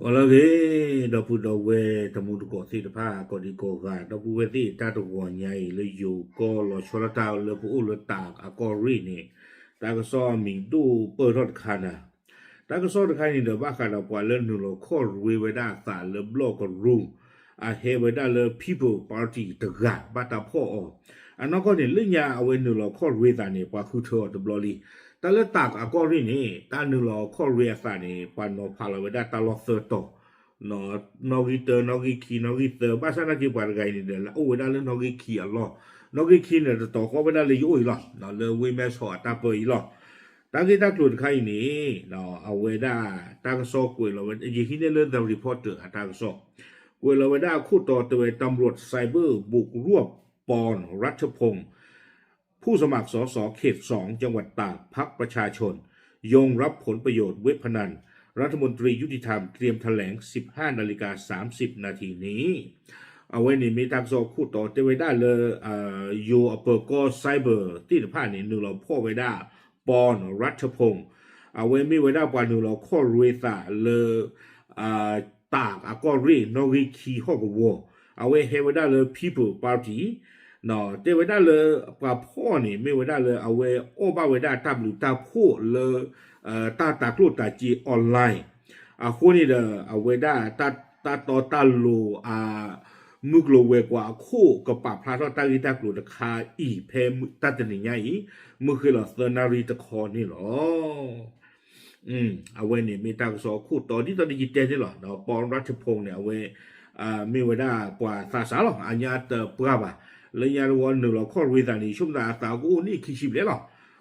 အိၣ်လၢအဂ့ၤ ဒီပုၢ်ဒီဝဲၢ်တံၤသကိးသ့ၣ်တဖၣ် ကိးဒံကိးဂၤ ဒီပုၢ်ဝဲၢ်သ့ၣ် တၢ်တဂီၤညါအံၤ လၢယိၤကီၢ်လီၤဆီဒၣ်တၢ်လၢပအိၣ်လၢတၢ်အကီၢ်ရ့ၣ်န့ၣ် တၢ်ကစီၣ်အမံၤဒိၣ်ပၢၢ်ထီၣ်တခါန့ၣ် တၢ်ကစီၣ်တခါန့ၣ်ဒီး ဘၣ်ဃးဒီးပှၤလၢနုာ်လီၤခီၣ်ရ့ဝဲဒၣ်အသးလၢဘျီၣ်ကရူၢ် အဟဲဝဲဒၣ်လၢ People Party တဂၤ ဘၣ်တၢ်ဖီၣ်အီၤ. အနီၢ်ကီၢ်န့ၣ် လၢညါအဝဲနုာ်လီၤခီၣ်ရ့သးန့ၣ် ပှၤဃုထၢအီၤတဘျီလံ. တၢ်လၢတၢ်အကီၢ်ရ့ၣ်န့ၣ် တၢ်နုာ်လီၤခီၣ်ရ့အသးန့ၣ် ပှၤနီၤဖးလီၤဝဲဒၣ်တၢ်လီၢ်သၢတီၤ နီၣ်ဂံၢ်တၢ နီၣ်ဂံၢ်ခံ နီၣ်ဂံၢ်သၢ ဘၣ်ဆၣ်နာ်က့ပှၤတဂၤအံၤန့ၣ်ဒီး အိၣ်ဝဲဒၣ်လၢနီၣ်ဂံၢ်ခံအလီၢ်, နီၣ်ဂံၢ်ခံန့ၣ် တတီၤဃီဝဲဒၣ်လၢယအိၣ်အံၤလီၤ. လၢဝ့ၢ်မဲဆီးအတၢ်ပၢအံၤလီၤ. တၢ်ဂ့ၢ်တၢ်ကျိၤတခါအံၤန့ၣ် အဝဲဒၣ်တၢ်ကစီၣ်ကွဲးလီၤဝဲ ယဟံးန့ၢ်လၢ The Reporter အတၢ်ကစီၣ် ကွဲးလီၤဝဲဒၣ်အခိၣ်တီတဲဝဲ ตำรวจ cyber บุกรวบปอน รัฐพงษ์ ผู้สมัคร สส เขต สอง จังหวัดตาก พรรคประชาชน โยงรับผลประโยชน์เว็บพนัน รัฐมนตรียุติธรรม เตรียมแถลง สิบห้านาฬิกาสามสิบนาทีนี้ အဝဲန့ၣ်မ့ၢ်တၢ်ကစီၣ်အခိၣ်တီတဲဝဲဒၣ်လၢ ယိၤအပၢၤကီၢ် cyber သ့ၣ်တဖၣ်န့ၣ် နုာ်လီၤဖီၣ်ဝဲဒၣ် ပီၣ် ရၢၣ်ထဖူၣ် အဝဲမ့ၢ်ဝဲဒၣ်ပှၤနုာ်လီၤခီၣ်ရ့သးလၢ တၢ်အကီၢ်ရ့ၣ်နီၣ်ဂံၢ်ခံဟီၣ်ကဝီၤ, အဝဲဟဲဝဲဒၣ်လၢ People Party တဲဝဲဒၣ်လၢ ပှၤဖီၣ်န့ၣ် မ့ၢ်ဝဲဒၣ်လၢအဝဲအီၣ်ဘၣ်ဝဲဒၣ်တၢ်ဘျုးတၢ်ဖှိၣ်လၢ တၢ်တၤကျိၣ်တၤစ့ online အဃိန့ၣ်ဒီး အဝဲဒၣ်တၢ်တီတၢ်လိၤအ မုၢ်ကျိၤဝဲၤကွာ်အခိၣ် ကပာ်ဖျါထီၣ်တၢ်ဂ့ၢ်တၢ်ကျိၤတခါအံၤ ဖဲတၢ်တနံၤညါအံၤ မုၢ်ဃ့လီၤသၢနၣ်ရံၣ်တခီန့ၣ်လီၤ. အဝဲန့ၣ်မ့ၢ်တၢ်ကစီၣ်အခိၣ်တီ ဒ်သိးဒီးယတဲန့ၣ်လီၤ. ပီၣ် ရၢၣ်ထဖူၣ်န့ၣ် အဝဲ မ့ၢ်ဝဲဒၣ်ပှၤသးစၢ်လီၤ. အညါတပှၢ်ဘၣ်. လၢညါတဝီနုာ်လီၤခီၣ်ရ့သးန့ၣ် ဆိကမိၣ်သးအသးကအိၣ်န့ၢ်ခံဆံဘျဲၣ်လီၤ.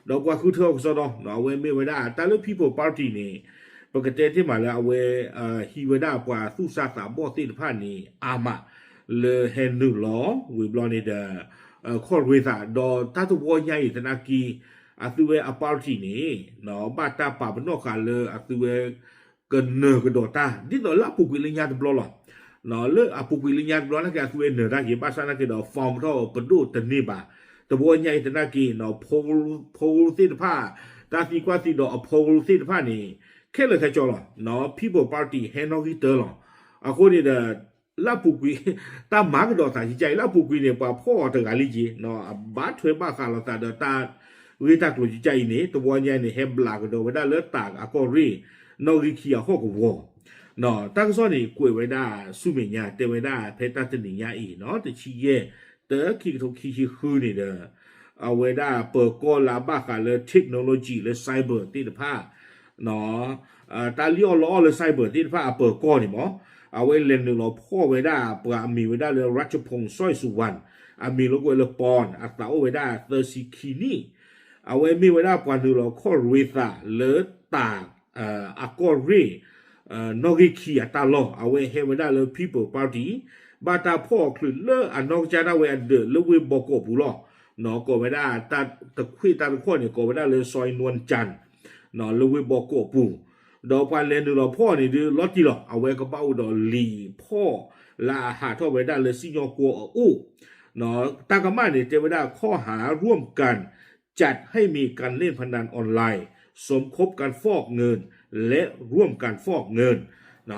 ဒီးပှၤဃုထၢအီၤကစီဒီး အဝဲမ့ၢ်ဝဲဒၣ်တၢ်လၢ People Party န့ၣ် ပကတဲတ့ၢ်မးလၢအဝဲ ဟံးဝဲဒၣ်ပှၤသူၣ်စၢ်သးဘီၣ်သ့ၣ်တဖၣ်န့ၣ် အါမး လၢဟဲနုာ်လီၤ ဝံၤဘျီန့ၣ်ဒီး ခီၣ်ရ့သး ဒီးတၢ်တဝီညါအံၤသနာ်က့ အသုဝဲအ party န့ၣ် ဘၣ်တၢ်ပာ်ပနီၣ်ဃာ်လၢအသုဝဲ ကနၢၤကဒီးတၢ် ဒ်သိးလၢအပူၤကွံာ်လၢညါတဘျီလီၤ. လၢအပူၤကွံာ်လၢညါတဘျီနာ်က့ အသုဝဲနၢၤတၢ်က့ၤ ဘၣ်ဆၣ်နာ်က့ဒီး form ထီၣ်ပဒိၣ်တန့ၢ်ဘၣ်. တဝီညါအံၤသနာ်က့ ဖီသ့ၣ်တဖၣ် တၢ်သံကွၢ်သံဒီးအဖီသ့ၣ်တဖၣ်န့ၣ် ခဲလၢာ်ခဲဆ့လီၤ. People Party ဟဲနီၣ်ဂံၢ်တၢလီၤ. အဃိန့ၣ်ဒီး လၢအပူၤကွံာ် တၢ်မၤကဒီးသးကကါအံၤ လၢအပူၤကွံာ်န့ၣ် ပှၤဖီၣ်အီၤတဂၤလံက့ၤ ဘၣ်ထွဲဘၣ်ဃးလိာ်သးဒီးတၢ်ဂ့ၢ်တၢ်ကျိၤကကါအံၤန့ၣ် တဝီညါအံၤန့ၣ် ဟဲဘျးကဒီးဝဲဒၣ်လၢတၢ်အကီၢ်ရ့ၣ် နီၣ်ဂံၢ်ခံအဟီၣ်ကဝီၤ တၢ်ကစီၣ်န့ၣ် ကွဲးဝဲဒၣ်ဆူမဲာ်ညါ တဲဝဲဒၣ်ဖဲတၢ်တနံၤညါအံၤ တဆံယဲၢ် တၢ ခံကထိခံဆံဃုန့ၣ်ဒီး အဝဲဒၣ်ပၢၤကီၢ်လၢအဘၣ်ဃးလၢ technology လၢ cyber သ့ၣ်တဖၣ် တၢ်လံၣ်အီၣ်လီအီၣ်လၢ cyber သ့ၣ်တဖၣ်အပၢၤကီၢ်န့ၣ်မ့ၢ် အဝဲလဲၤနုာ်လီၤဖီၣ်ဝဲဒၣ်ပှၤအမံၤဝဲဒၣ်လၢ ရၢၣ်ထဖူၣ် စီၣ်စူၤဝၣ် အမံၤလိာ်ကွဲးလၢ ပီၣ် အသးအိၣ်ဝဲဒၣ်သၢဆံခံနံၣ် အဝဲမ့ၢ်ဝဲဒၣ်ပှၤနုာ်လီၤခီၣ်ရ့သးလၢတၢ် အကီၢ်ရ့ၣ် နီၣ်ဂံၢ်ခံအတၢ်လီၢ် အဝဲဟဲဝဲဒၣ်လၢ People Party ဘၣ်တၢ်ဖီၣ်အီၤချုးလၢအနီၢ်ကစၢ်ဒၣ်ဝဲအဒၢးလၢဝ့ၢ်ဘီကီးပူၤလီၤ. ကိးဝဲဒၣ်တၢ်တခွ့ၣ်တၢ်တခီၣ်န့ၣ် ကိးဝဲဒၣ်လၢ စီနွၣ်ကၠၣ် လၢဝ့ၢ်ဘီကီးပူၤ ဒီးပှၤလဲၤနုာ်လီၤဖီၣ်န့ၣ်ဒုးလီၤတံၢ်လီၤ. အဝဲကဘၣ်အိၣ်ဒီးလံာ်ဖီၣ်လၢအဟးထီၣ်ဝဲဒၣ်လၢစံၣ်ညီၣ်ကွီၢ်အအိၣ် တၢ်ကမၣ်န့ၣ် တဲဝဲဒၣ် ข้อหาร่วมกันจัดให้มีการเล่นพนันออนไลน์ สมคบกันฟอกเงิน และร่วมกันฟอกเงิน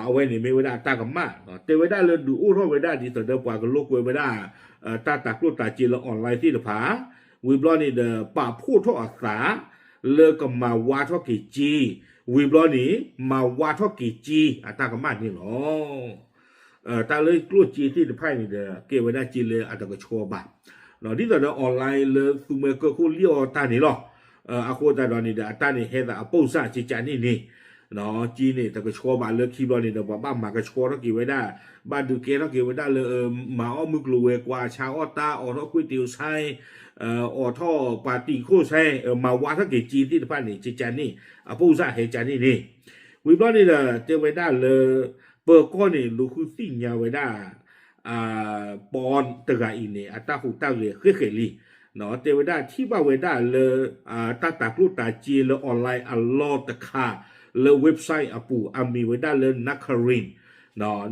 အဝဲန့ၣ်မ့ၢ်ဝဲဒၣ်တၢ်ကမၣ် တဲဝဲဒၣ်လၢဒုးအိၣ်ထီၣ်ဝဲဒၣ်ဒ်သိးဒီးပှၤကလိာ်ကွဲဝဲဒၣ် တၢ်တၤကျိၣ်တၤစ့လၢ online သ့ၣ်တဖၣ် ဝံၤဘျီန့ၣ်ဒီး ပာ်ဖှိၣ်ထီၣ်အသး လၢကမၤဝါထီၣ်က့ၤစ့ ဝံၤဘျီန့ၣ် မၤဝါထီၣ်က့ၤစ့အတၢ်ကမၣ်န့ၣ်လီၤ. တၢ်လၢကျိၣ်စ့သ့ၣ်တဖၣ်န့ၣ်ဒီး ကဲဝဲဒၣ်စ့လၢအတကဆှီဘၣ် ဒ်သိးဒီး online လၢသူမွဲကၢၢ်ခိၣ်လံၣ်အီၣ်တၢ်န့ၣ်လီၤ. အဃိသတးဒီးန့ၣ်ဒီး အတၢ်န့ၣ်ဟဲသးအပိၢ်စၢ်ကကန့ၣ်န့ၣ် စ့န့ၣ် တကဆှီဘၣ်လၢခံဘျီန့ၣ်ဒီး ပှၤဘၣ်မၤကဆှီထီၣ်က့ၤဝဲဒၣ် ဘၣ်ဒုးကဲထီၣ်က့ၤဝဲဒၣ်လၢ မၤအီၣ်မုၢ်ကျိၤဝဲၤကွာ် ဆါအီၣ်တၢ် အိးထီၣ်ကွ့ၢ်တ့ၢ်ဆဲ အိးထီၣ်ပှၤတံာ်ခိၣ်ဆဲ မၤဝါထီၣ်က့ၤစ့သ့ၣ်တဖၣ်န့ၣ် ကကန့ၣ် အပိၢ်စၢ်ဟဲကန့ၣ်န့ၣ် ဝံၤဘျီန့ၣ်ဒီး တဲဝဲဒၣ်လၢ ပၢၤကီၢ်န့ၣ် လူၤဃုသ့ၣ်ညါဝဲဒၣ် ပီၣ်တဂၤအံၤန့ၣ် အတၢ်ဟူးတၢ်ဂဲၤဃဲၤဃဲၤလံ တဲဝဲဒၣ်ထံၣ်ဘၣ်ဝဲဒၣ်လၢ တၢ်တၤကျိၣ်တၤစ့လၢ online အလီၢ်တခါ လၢ website အပူၤ အမံၤဝဲဒၣ်လၢ Nakarin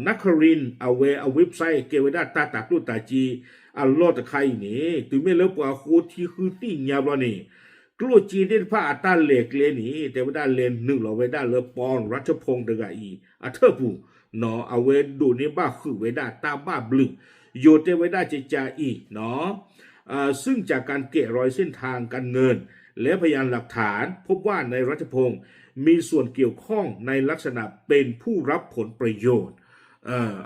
Nakarin အဝဲအ website ကဲဝဲဒၣ်တၢ်တၤကျိၣ်တၤစ့အလီၢ်တခါအံၤန့ၣ် တုၤမ့ၢ်လၢပှၤဃိထံဃုသ့ၣ်ညါဘျီန့ၣ် ကျိၣ်စ့သ့ၣ်တဖၣ်အတၢ်လဲၤကျဲန့ၣ် တဲဝဲဒၣ်လဲၤနုာ်လီၤဝဲဒၣ်လၢ ပီၣ် ရၢၣ်ထဖူၣ် တဂၤအံၤ အထၢၣ်ပူၤ အဝဲဒိးန့ၢ်ဘၣ်ဃုာ်ဝဲဒၣ်တၢ်ဘၣ်ဘျုး, ယိၤတဲဝဲဒၣ်ကကးအံၤ ซึ่งจากการแกะรอยเส้นทางการเงินและพยานหลักฐาน พบว่านายรัชพงษ์มีส่วนเกี่ยวข้องในลักษณะเป็นผู้รับผลประโยชน์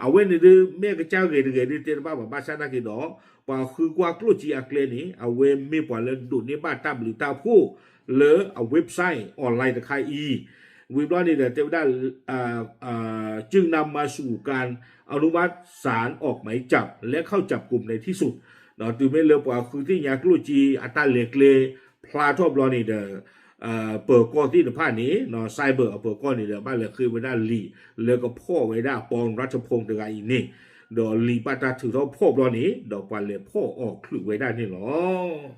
အဝဲန့ၣ်ဒုး မ့ၢ်ကစၢ်ဂ့ၤတဂ့ၤဒုးတဲတဘၣ်ဘၣ် ဘၣ်ဆၣ်သနာ်က့ဒီး ပှၤဃုကွၢ်ကျိၣ်စ့အကျဲန့ၣ် အဝဲမ့ၢ်ပှၤလၢဒိးန့ၢ်ဘၣ်တၢ်ဘျုးတၢ်ဖှိၣ်လၢအ website online တခါအံၤ, ဝံၤဘျီန့ၣ်ဒီး တဲဝဲဒၣ် จึงนำมาสู่การอนุมัติศาลออกหมายจับและเข้าจับกุมในที่สุด တုၤမ့ၢ်လၢပှၤဃုသ့ၣ်ညါကျိၣ်စ့အတၢ်လဲၤကျဲဖျါထီၣ်ဘျီန့ၣ်ဒီး ပၢၤကီၢ်သ့ၣ်တဖၣ်န့ၣ် cyber အပၢၤကီၢ်န့ၣ်ဒီး ဘၣ်လဲၤဃ့ဝဲဒၣ်လံာ်လၢကဖီၣ်ဝဲဒၣ် ပီရၣ်ထဖူတဂၤအံၤန့ၣ်, ဒီးလံာ်ဘၣ်တၢ်ထုးထီၣ်ဖီၣ်ဘျီန့ၣ် ဒီးပှၤလဲၤဖီၣ်အီၤချုးဝဲဒၣ်န့ၣ်လီၤ.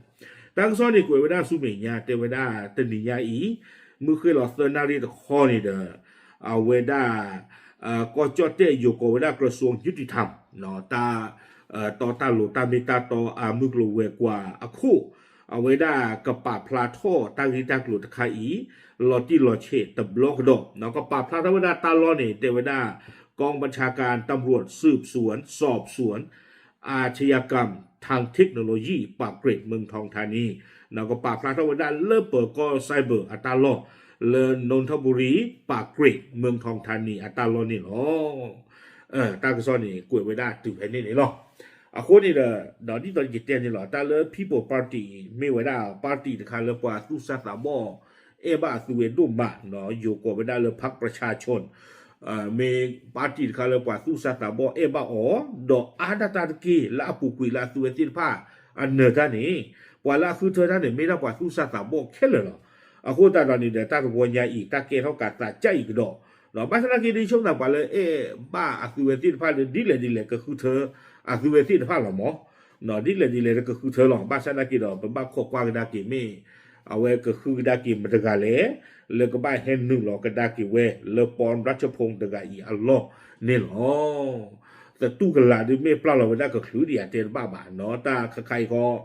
တၢ်ကစီၣ်န့ၣ်ကွဲးဝဲဒၣ်ဆူမဲာ်ညါ တဲဝဲဒၣ်တနံၤညါအံၤ မုၢ်ဃ့ၢ်လီၤသၢနၣ်ရံၣ်တခီန့ၣ်ဒီး အဝဲဒၣ် ကီၢ်ကၠီၣ်တဲၣ်ယိၤကိးဝဲဒၣ် กระทรวงยุติธรรม တၢ်တီတၢ်လိၤတၢ်မ့ၢ်တၢ်တီအမုၢ်ကျိၤဝဲၤကွာ်အခိၣ် အဝဲဒၣ်ကပာ်ဖျါထီၣ်တၢ်ဂ့ၢ်တၢ်ကျိၤတခါအံၤ လီၤတံၢ်လီၤဆဲးတဘျီကဒီး ကပာ်ဖျါထီၣ်ဝဲဒၣ်တၢ်လီၢ်န့ၣ် တဲဝဲဒၣ် กองบัญชาการตำรวจสืบสวนสอบสวน อาชญากรรมทางเทคโนโลยี ปากเกร็ด เมืองทองธานี ကပာ်ဖျါထီၣ်ဝဲဒၣ်လၢပၢၤကီၢ် cyber အတၢ်လီၢ် လၢ นนทบุรี ปากเกร็ด เมืองทองธานี အတၢ်လီၢ်န့ၣ်လီၤ. တၢ်ကစီၣ်န့ၣ် ကွဲးဝဲဒၣ်တုၤဖဲန့ၣ်န့ၣ်လီၤ. အဃိန့ၣ်ဒီး ဒ်သိးယတဲန့ၣ်လီၤ တၢ်လၢ People Party မ့ၢ်ဝဲဒၣ် party တခါလၢပှၤသူၣ်စၢ်သးဘီၣ်အဲၣ်ဘၣ်အသုဝဲဒိၣ်မး ယိၤကိးဝဲဒၣ်လၢ พรรคประชาชน မ့ၢ် party တခါလၢပှၤသူၣ်စၢ်သးဘီၣ်အဲၣ်ဘၣ်အီၤ ဒီးအါဒၣ်တၢ်တက့ၢ်လၢအပူၤကွံာ်လၢအသုဝဲသ့ၣ်တဖၣ်အနၢၤတၢ်န့ၣ် ပှၤလၢအဃုထၢတၢ်န့ၣ် မ့ၢ်ဒၣ်ပှၤသူၣ်စၢ်သးဘီၣ်ခဲလၢာ်လီၤ. အဃိသတးဒီးန့ၣ်ဒီး တၢ်တဝီညါအံၤ တၢ်ကဲထီၣ်ကးသးကၢ်အံၤကဒီး ဘၣ်ဆၣ်သနာ်က့ ဒ်ဆိကမိၣ်သးပှၤလၢအဲၣ်ဘၣ်အသုဝဲသ့ၣ်တဖၣ်လၢ ဒ်လဲၣ်ဒ်လဲၣ်ကဃုထၢအသုဝဲသ့ၣ်တဖၣ်လီၤမး ဒ်လဲၣ်ဒ်လဲၣ်လၢကဃုထၢလီၤ. ဘၣ်ဆၣ်သနာ်က့ဒီး ပဘၣ်ခိးကွၢ်ကဒါက့ၤမ့ၢ် အဝဲကဃုကဒါက့ၤမတဂၤလဲၣ် လၢကဘၣ်ဟဲနုာ်လီၤကဒါက့ၤဝဲလၢ ပီရၣ်ထဖူတဂၤအံၤအလီၢ်န့ၣ်လီၤ. သတူၢ်ကလာ်ဒုးမ့ၢ်ပျၢ်လီၤဝဲဒၣ်ကချုးဒံးဧါ တဲတဘၣ်ဘၣ် တၢ်ခါခါအံၤ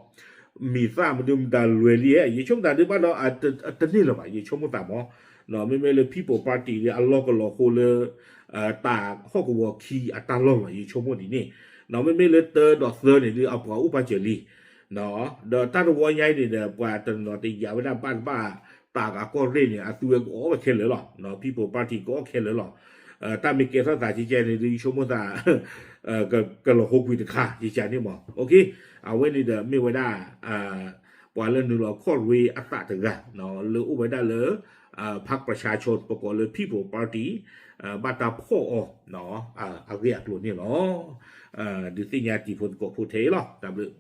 ဃီ မံၤသၣ်မဒုမတၤလွဲၤလံဧါ ယဆိကမိၣ်သးဒုးဘၣ်ဒီး တန့ၢ်လၢၤဘၣ် ယဆိကမိၣ်သးမး မ့မ့ၢ်လၢ People Party ဒ်အလီၢ်ကလီၤဃိလၢ တၢ်ဟီၣ်ကဝီၤခံအတၢ်လီၢ်လီၤ ယဆိကမိၣ်ဒ်န့ၣ် မ့မ့ၢ်လၢတၢဒီးသၢန့ၣ်ဒုး အပှၤအိၣ်ပာ်စၢၤလံ ဒီးတၢ်တဝီညါအံၤန့ၣ်ဒီး ပှၤတနီၤတယာ်ဝဲဒၣ်ဘၣ်တဘၣ် တၢ်ဂၤကီၢ်ရ့ၣ်န့ၣ် အသုဝဲကအီၣ်ဝဲခဲလၢာ်လီၤ People Party ကအီၣ်ခဲလၢာ်လီၤ. တၢ်မ့ၢ်ကဲထီၣ်သးကဲကဲန့ၣ်ဒုး ယဆိကမိၣ်သး ကလီၤဟိကွံာ်တခါ ယကန့ၣ်မး အဝဲန့ၣ်ဒီးမ့ၢ်ဝဲဒၣ် ပှၤလၢနုာ်လီၤခီၣ်ရ့အသးတဂၤ လၢအိၣ်ဝဲဒၣ်လၢ พรรคประชาชน ပကိးလၢ People Party ဘၣ်တၢ်ဖီၣ်အီၤ အဂ့ၢ်အကျိၤန့ၣ်လီၤ. ဒုးသ့ၣ်ညါတံၤဖိသကိးဖိထဲအံၤလီၤ တၢ်ဘျုး